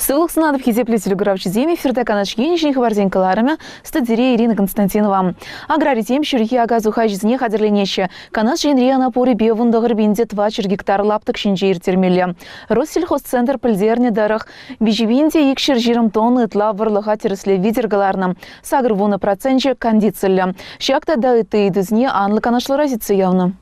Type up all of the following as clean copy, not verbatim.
Сывлӑх сунатӑп, хисеплӗ телекуравҫӑсем, эфирта Канаш Енӗшӗн хыпарсен кӑларӑмӗ, студире Ирина Константинова. Аграрисем ҫурхи ака-суха ӗҫӗсене хатӗрленеҫҫӗ. Канаш Енре ӑна пурӗпе 19,4 гектар лаптӑк ҫинче ирттермелле. Россельхозцентр пӗлтернӗ тӑрӑх, 3220 тонна ытла вӑрлӑха тӗрӗслев витӗр кӑларнӑ. 80 проценчӗ кондициллӗ. Ҫак тата ытти ыйтусене анлӑ канашлура сӳтсе явнӑ.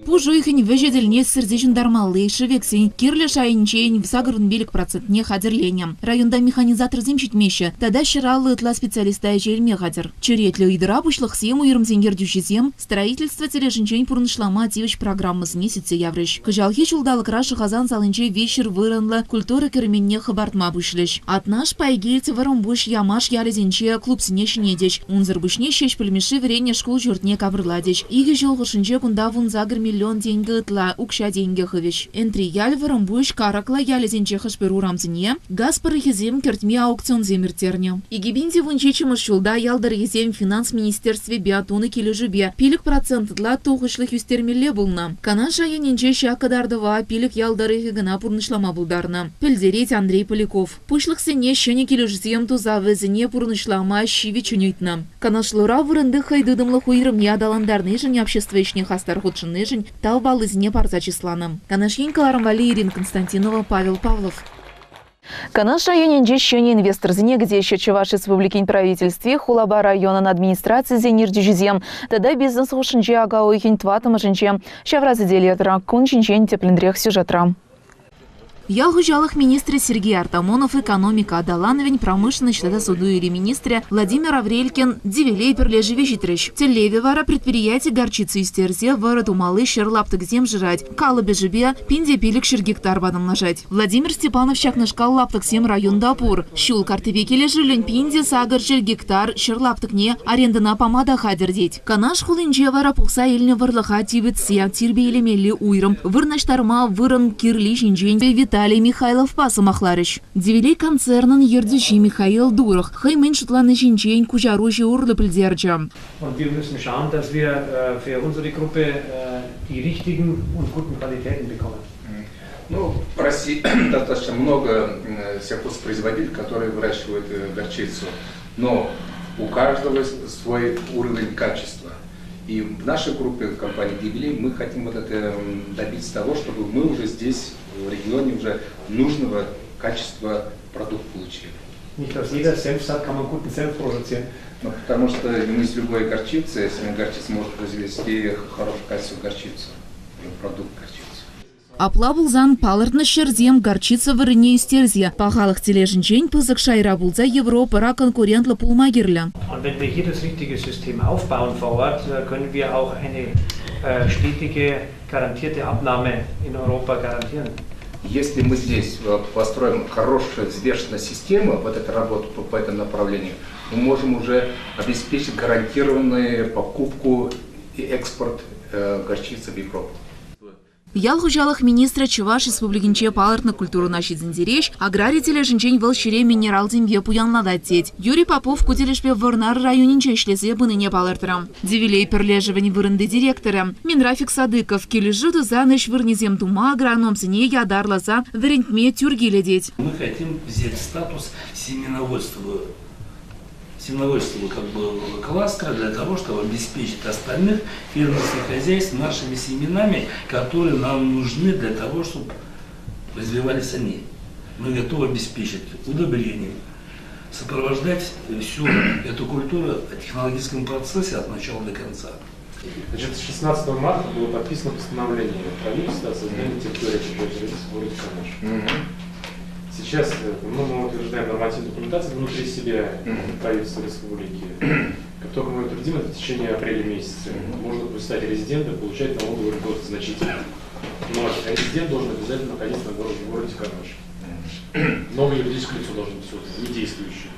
Пуш уйӑхӗн вӗҫӗ тӗлне сӗрсе ҫунтармалли шӗвексен кирлӗ шайӗнчен 85 процентне хатӗрленӗ. Районта механизаторсем ҫитмеҫҫӗ тата 150 ытла специалиста ӗҫе илме хатӗр. Черетлӗ ыйтӑра пуҫлӑхсем, уйрӑмсен ертӳҫисем строительство тӗлӗшӗнчен пурнӑҫлама тивӗҫ программӑсене сӳтсе яврӗҫ. Кӑҫалхи ҫулталӑкра Шӑхасан салинче виҫҫӗр вырӑнлӑ культура керменне хӑпартма пуҫлӗҫ. Атнаш, Пайкилт, Вӑрӑмпуҫ, Ямаш ялӗсенче клубсене ҫӗнетӗҫ. Унсӑр пуҫне Ҫеҫпӗл Мишши вӗреннӗ шкул ҫуртне капӑрлатӗҫ. Икӗ ҫул хушшинче кунта 18 миллион тенкӗ ытла укҫа-тенкӗ хывӗҫ. Энтрияль, Вӑрӑмпуҫ, Карӑклӑ ялӗсенче хӑш-пӗр урамсене газ пӑрӑхӗсем кӗртме аукционсем ирттернӗ. 2017-мӗш ҫулта ял тӑрӑхӗсем финанс министерствипе тунӑ килӗшӳпе 5% ытла тухӑҫлӑх ӳстермелле пулнӑ. Канаш районӗнче ҫак кӑтартӑва пилӗк ял тӑрӑхӗ кӑна пурнӑҫлама пултарнӑ, пӗлтерет Андрей Поляков. Пуҫлӑхсене ҫӗнӗ килӗшӳсем туса вӗсене пурнӑҫлама ҫивӗччӗн ыйтнӑ. Канашлура вырӑнти хӑйтытӑмлӑх уйрӑмне аталантарнишӗн, общество ӗҫне хастар хутшӑннишӗн тав паллисене парса чысланӑ. Канаш ен кӑларӑм валли Ирина Константинова, Павел Павлов. Канаш районӗнчи ҫӗнӗ инвесторсене кӗтеҫҫӗ Чӑваш Республикин правительстви, хулапа районӑн администрацийӗсен ертӳҫисем тата бизнес хушшинче ака уйӑхӗн тӑваттӑмӗшӗнче ҫавра сӗтел ертӗр. Кун ҫинчен тӗплӗнрех сюжетра. Ял хуҫалӑх министрӗ Сергей Артамонов, экономика аталанӑвӗн, промышленноҫ тата суту-илӳ министрӗ Владимир Аврелькин Дивилей пӗрлешӗве ҫитрӗҫ. Тӗллевӗ вара предприяти горчица ӳстерсе вӑрӑ тумалли ҫӗр лаптӑкӗсем шырать, калӑпӑшӗпе 1500 гектар патӑмлашать. Владимир Степанов ҫакнашкал лаптӑксем районта пур. Ҫул картипе килӗшӳллӗн 1800 гектар ҫӗр лаптӑкне арендӑна пама та хатӗр тет. Канаш хулинче вара пухса илнӗ вӑрлӑха типӗтсе тирпейлемелли уйрӑм вырнаҫтарма вырӑн кирли ҫинчен Виталий Михайловпа сӑмахларӗҫ. Девелей концернӑн ертӳҫи Михаил Дуров хӑй мӗн шутлани ҫинчен куҫаруҫӑ урлӑ пӗлтерчӗ. Und wir müssen schauen, dass wir für unsere Gruppe die richtigen und guten Qualitäten bekommen. Ну, в России достаточно много сельхозпроизводителей, которые выращивают горчицу, но у каждого свой уровень качества. И в нашей группе компании Дивилей мы хотим вот это добиться того, чтобы мы уже здесь, в регионе, уже нужного качества продукт получили. Nicht aus jeder Senfsaat kann man guten Senf produzieren. Ну, потому что не из любой горчицы, семя горчицы может произвести хорошее качество горчицу, продукт горчицы. Апла пулсан палӑртнӑ ҫӗрсем горчица вырӑнне ӳстерсе пахалӑх тӗлӗшӗнчен пысӑк шайра пулса Европӑра конкурентлӑ пулма кирлӗ. Und wenn wir hier das richtige System aufbauen vor Ort, können wir auch eine stetige, garantierte Abnahme in Europa garantieren. Если мы здесь построим хорошую взвешенную систему, вот эту работу по этому направлению, мы можем уже обеспечить гарантированную покупку и экспорт горчицы в Европу. Ял хуҫалӑх министрӗ Чӑваш Республикинче палӑртнӑ культурӑна ҫитӗнтереҫ, аграри тӗлӗшӗнчен вӑл ҫӗре минералсемпе пуянлатать тет. Юрий Попов ку тӗлӗшпе Вӑрнар районӗнче ӗҫлесе пынине палӑртрӗ. Девилей пӗрлешӗвӗн вырӑнти директорӗ Минрафик Садыков килӗшӳ тусан ӗҫ вырӑнӗсем тума агрономсене ятарласа вӗрентме тӳр килӗ тет. Мы хотим взять статус семеноводства семеноводческого как бы кластера для того, чтобы обеспечить остальных фермерских хозяйств нашими семенами, которые нам нужны для того, чтобы развивались они. Мы готовы обеспечить удобрением, сопровождать всю эту культуру в технологическом процессе от начала до конца. Значит, 16 марта было подписано постановление правительства о создании территории в городе Канаш. Сейчас ну, мы утверждаем нормативную документацию внутри себя правительства республики. Как только мы утвердим это в течение апреля месяца, можно будет стать резидентом, получать налоговый льготы значительно. Но резидент должен обязательно находиться на городе, в городе Канаш. Новое юридическое лицо должно быть создано, не действующее.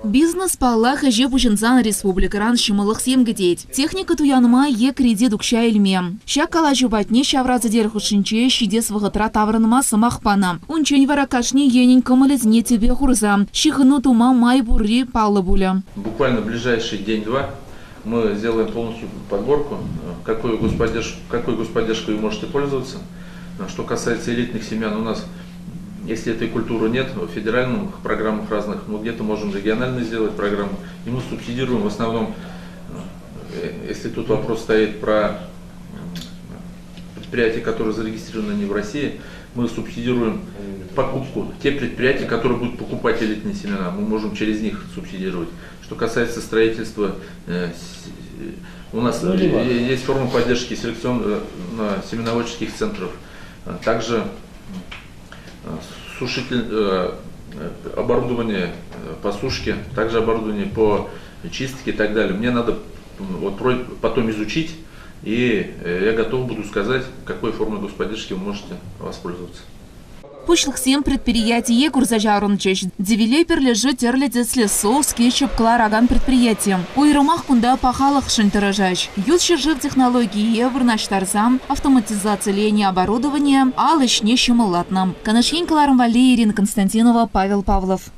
Бизнес паллах ӗҫе пуҫӑнсан республикӑран ҫӑмӑллӑхсем кӗтет. Техника туянма е кредит укҫа илме. Ҫак калаҫу патне ҫавра сӗтел хушшинче ҫитес вӑхӑтра таврӑнма сӑмах панӑ. Унччен вара кашни енӗн кӑмӑлӗсене тӗпе хурса ҫыхӑну тума май пурри паллӑ пулӗ. Буквально в ближайший день-два мы сделаем полностью подборку, какой господдержкой вы можете пользоваться. Что касается элитных семян, у нас Если этой культуры нет в федеральных программах разных, мы где-то можем регионально сделать программу. И мы субсидируем в основном, если тут вопрос стоит про предприятия, которые зарегистрированы не в России, мы субсидируем покупку. Те предприятия, которые будут покупать элитные семена, мы можем через них субсидировать. Что касается строительства, у нас есть форма поддержки селекционно-семеноводческих центров. Также сушитель, оборудование по сушке, также оборудование по чистке и так далее. Мне надо вот потом изучить, и я готов буду сказать, какой формой господдержки вы можете воспользоваться. Пуҫлӑхсем предприятие курса ҫаврӑнчӗҫ. Девелей пӗрлешӳ тӗрлӗ тӗслӗ соус, кетчуп кӑларакан предприяти. Уйрӑмах кунта пахалӑхшӑн тӑрӑшаҫ. Ют ҫӗршыв технологие вырнаҫтарса автоматизациленӗ оборудование ал ӗҫне ҫӑмӑллатнӑ. Канаш ен кӑларӑм валли Ирина Константинова, Павел Павлов.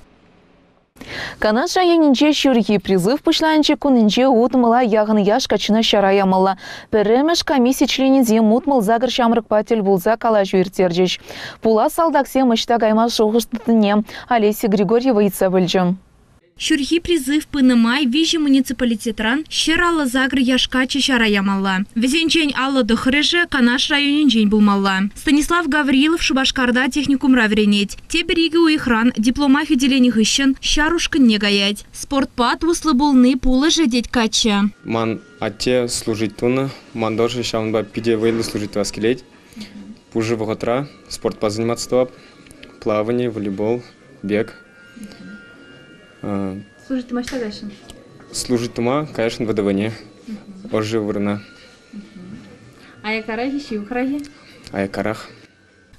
Канаш районӗнче ҫурхи призыв пуҫланчӗ. Кунӗнче 60 яхӑн яш каччӑна ҫара ямалла. Пӗрремӗш комисси членӗсем 68 ҫамрӑкпа тӗл пулса калаҫу ирттерчӗҫ. Пулас салтаксем ӑҫта кайма шухӑш тытнине Олеся Григорьева ыйтса пӗлчӗ. Ҫурхи призыв пынӑ май виҫӗ муниципалитетран 158 яш каччӑ ҫара ямалла. Вӗсенчен 59-шӗ Канаш районӗнчен пулмалла. Станислав Гаврилов Шупашкарта техникумра вӗренет. Тепӗр икӗ уйӑхран диплома хӳтӗленӗ хыҫҫӑн ҫар ушкӑнне каять. Спортпа туслӑ пулни пулӑшӗ тет каччӑ. Ман атте служить тунӑ, ман тоже ҫавӑнпа питӗ вӑйлӑ служить тӑвас килет. Пушӑ вӑхӑтра спортпа заниматься тӑвап. Плавание, волейбол, бег. Служить тума ӑҫта кайсӑн? Служить тума, конечно, ВДВне. Ӑшӑ вырӑна. Аяккарах-и, ҫывӑхрах-и? Аяккарах.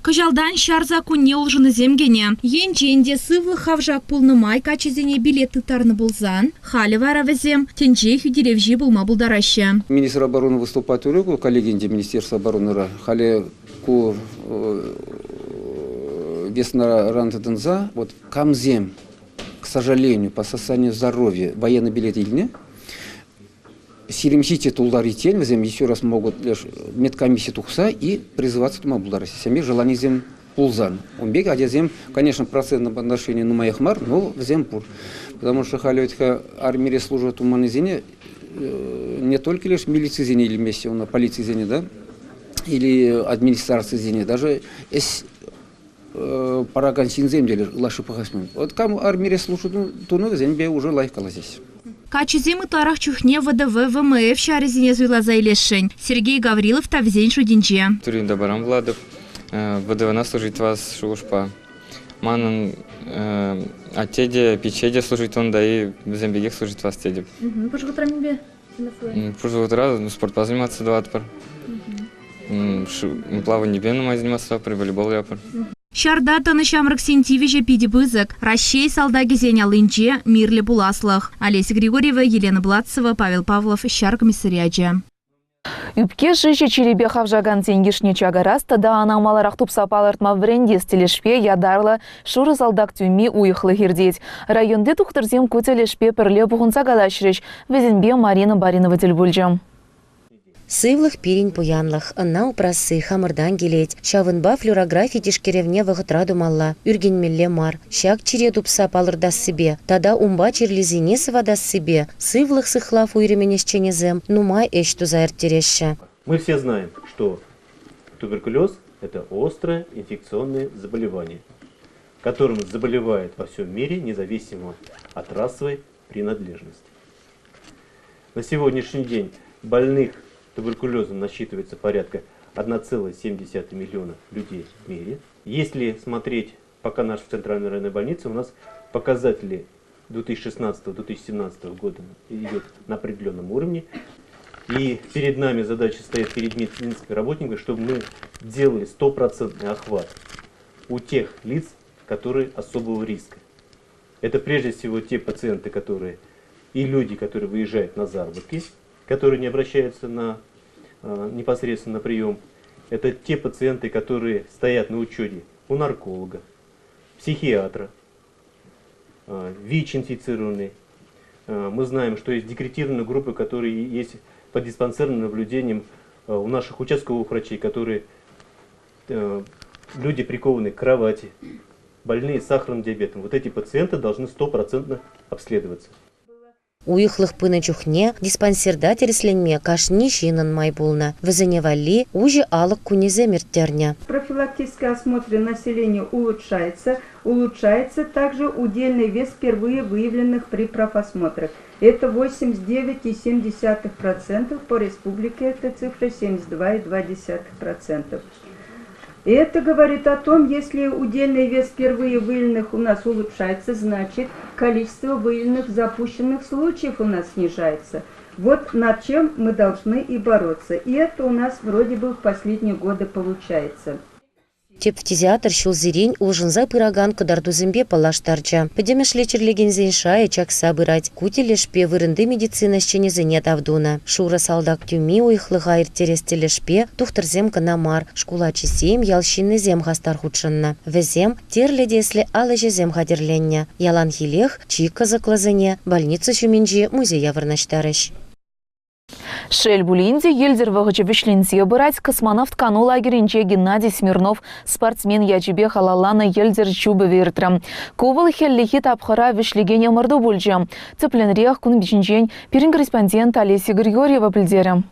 Кӑҫалтан ҫар саккунне улшӑнусем кӗнӗ. Енчен те сывлӑх хавшак пулнӑ май каччӑсене билет тыттарнӑ пулсан, халӗ вара вӗсем тӗнче хӳтӗлевҫи пулма пултараҫҫӗ. Министр обороны выступать турӗ ку коллегинче Министерство оборонӑра. Халӗ ку веснаран тытӑнса вот камсем, к сожалению, по состоянию здоровья военный билет илнӗ, 27 тултариччен вӗсем еще раз могут лишь медкомисси тухса и призываться тума пултараҫҫӗ. Семье желанисем пулсан. Ун пек ачасем, конечно, процентном отношении нумаях мар, но вӗсем пур. Потому что халӗ вӗт-ха армире служба туманнисене не только лишь милицисене илмеҫҫӗ, уна полицисене, да, или администрацисене, даже ӗҫ паракан ҫынсем те ытлашши пӑхас. Вот кам армире служба тунӑ, вӗсемпе уже лайӑх калаҫаҫҫӗ. Каччӑсем ытларах чухне ВДВ, ВМФ ҫарӗсене суйласа илесшӗн. Сергей Гаврилов та вӗсен шутӗнче. Турин Добарам Владов ВДВна служить вас шухӑшпа. Манӑн атте те, пичче те служить унта и вӗсем пекех служить вас тетӗп. Пуш вӑхӑтра мӗнпе? Пуш вӑхӑтра спортпа заниматься тӑватпӑр. Плаванипе нумай заниматься тӑватпӑр, волейбол выляпӑр. Ҫарта тӑнӑ ҫамрӑксен тивӗҫӗ питӗ пысӑк. Раҫҫей салтакӗсен аллинче мирлӗ пуласлӑх. Олеся Григорьева, Елена Блацева, Павел Павлов, ҫар комиссариачӗ. Ӳпке шыҫӑ чирӗпе хавшакансен йышне чакарас тата ӑна маларах тупса палӑртма вӗрентес тӗлӗшпе ятарлӑ шурӑ салтак тӳми уйӑхлӑх иртет. Районти тухтӑрсем ку тӗлӗшпе пӗрле пухӑнса калаҫрӗҫ. Вӗсемпе Марина Баринова тӗл пулчӗ. Сывлӑх пирӗн пуянлӑх, ӑна упрасси хамӑртан килет. Ҫавӑнпа флюорографи тишкерӗвне вӑхӑтра тумалла, ӳркенмелле мар. Ҫак чире тупса палӑртассипе тата унпа чирлисене сыватассипе сывлӑх сыхлав уйрӑмӗн ӗҫченӗсем нумай ӗҫ туса ирттереҫҫӗ. Мы все знаем, что туберкулез – это острое инфекционное заболевание, которым заболевает во всем мире независимо от расовой принадлежности. На сегодняшний день больных туберкулезом насчитывается порядка 1,7 миллиона людей в мире. Если смотреть пока наша центральная районная больница, у нас показатели 2016-2017 года идет на определенном уровне. И перед нами задача стоит перед медицинскими работниками, чтобы мы делали стопроцентный охват у тех лиц, которые особого риска. Это прежде всего те пациенты, которые и люди, которые выезжают на заработки, которые не обращаются непосредственно на прием. Это те пациенты, которые стоят на учете у нарколога, психиатра, ВИЧ-инфицированные. Мы знаем, что есть декретированные группы, которые есть под диспансерным наблюдением у наших участковых врачей, которые люди прикованы к кровати. больные сахарным диабетом. Вот эти пациенты должны стопроцентно обследоваться. Уйӑхлӑх пынӑ чухне диспансерта тӗрӗсленме кашни ҫыннӑн май пулнӑ. Вӗсене валли уҫӑ алӑк кунӗсем ирттернӗ. Профилактическое осмотр населения улучшается. Улучшается также удельный вес впервые выявленных при профосмотрах. Это 89,7%, по республике эта цифра 72,2%. И это говорит о том, если удельный вес впервые выявленных у нас улучшается, значит количество выявленных запущенных случаев у нас снижается. Вот над чем мы должны и бороться. И это у нас вроде бы в последние годы получается. Тӗп фтизиатр ҫулсерен улшӑнса пыракан кӑтартусемпе паллаштарчӗ. Пӗтӗмӗшле чирлекенсен шайӗ чакса пырать. Ку тӗлӗшпе вырӑнти медицина ӗҫченӗсене тав тунӑ. Шурӑ салтак тӳми уйӑхлӑха ирттерес тӗлӗшпе тухтӑрсем кӑна мар, шкул ачисем, ял ҫыннисем хастар хутшӑннӑ. Вӗсем тӗрлӗ тӗслӗ ал ӗҫӗсем хатӗрленнӗ. Яланхилех чи кӑсӑклисене больница ҫумӗнчи музея вырнаҫтарӗҫ. Шел пулин те, йӗлтӗр вӑхӑчӗ вӗҫленсе пырать. Космонавт кану лагерӗнче Геннадий Смирнов спортсмен ячӗпе халалланӑ йӗлтӗр чупӑвӗ иртрӗ. Ку вӑл хӗллехи тапхӑра вӗҫлекен ӑмӑрту пулчӗ. Тӗплӗнрех кун ҫинчен пирӗн корреспондент Олеся Григорьева пӗлтерӗ.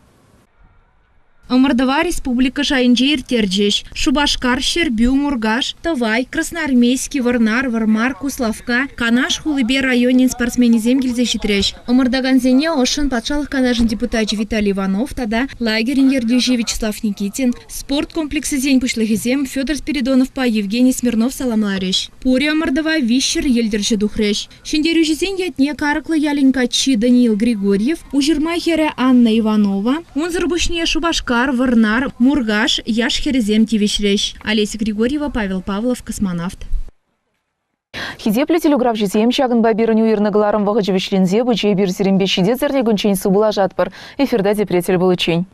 Ӑмӑртӑва республика шайӗнче ирттерчӗҫ. Шупашкар, Ҫӗрпӳ, Муркаш, Тӑвай, Красноармейски, Вӑрнар, Вӑрмар, Куславкка, Канаш хулипе районӗн спортсменӗсем килсе ҫитрӗҫ. Ӑмӑртакансене ӑшшӑн Патшалӑх Канашӗн депутачӗ Виталий Иванов тата лагерӗн ертӳҫи Вячеслав Никитин, спорт комплексӗсен пуҫлӑхӗсем Федор Спиридоновпа Евгений Смирнов саламларӗҫ. Пурӗ ӑмӑртӑва 300 йӗлтӗрҫӗ тухрӗҫ. Ҫӗнтерӳҫӗсен ятне Карӑклӑ ялӗн каччи Даниил Григорьев, Уҫырма хӗрӗ Анна Иванова, унсӑр пуҫне Шупашкар, Вӑрнар, Муркаш яш хӗрӗсем тивӗҫрӗҫ. Олеся Григорьева, Павел Павлов космонавт. Хисеплӗ телеграфҫӑсем, ҫакӑнпа пирӗн уйӑрнӑ кӑларӑм вӑхӑчӗ вӗҫленсе пычӗ. Эпир сирӗнпе ҫитес эрнекунччен сывпуллашатпӑр. Эфирта тепре тӗл пуличчен.